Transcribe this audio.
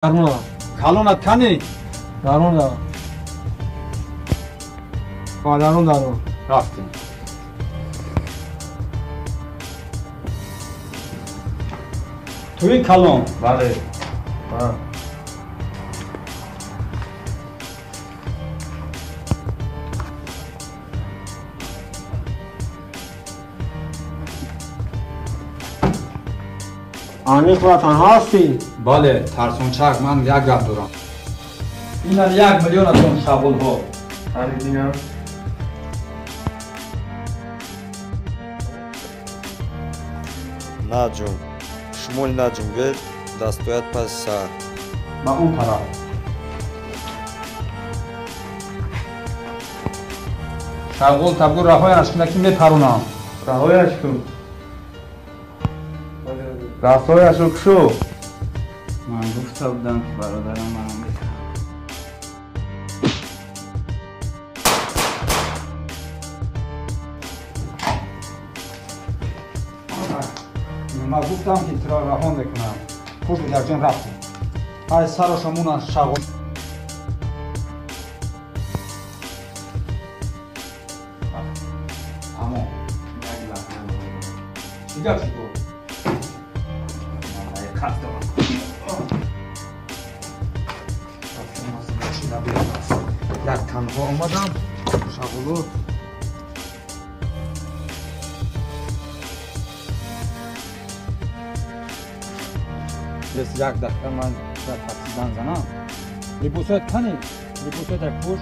Даруна. Калонат кани? Даруна. Ба дарун дарун. Рафтем. Туи калон? Бале. Аниқ ватан ҳастӣ? Бале, тарсончак, ман як гап дорам. Инан 1 миллионатон шағулҳо. Ҳаридинам. Наҷум, шумоли наҷумбед, дастоят паси сар. Ба он тараф. Шағул табгу раҳояш кунда, ки мепарунам. Раҳояш кун. Дастҳояшро кушо. Ман гуфта будам, ки бародарам маро метарад. Ман гуфтам, ки туро раҳо мекунам. Хуш, якҷон рафтем. Ай сарошамуна шағол. Тамом. Чӣ гап шуд? Қасд дорам. Як танҳо омадам, шағулу. Як дақиқа, ман дар такси занг занам. Либосоят кани? Либосоят як пӯш.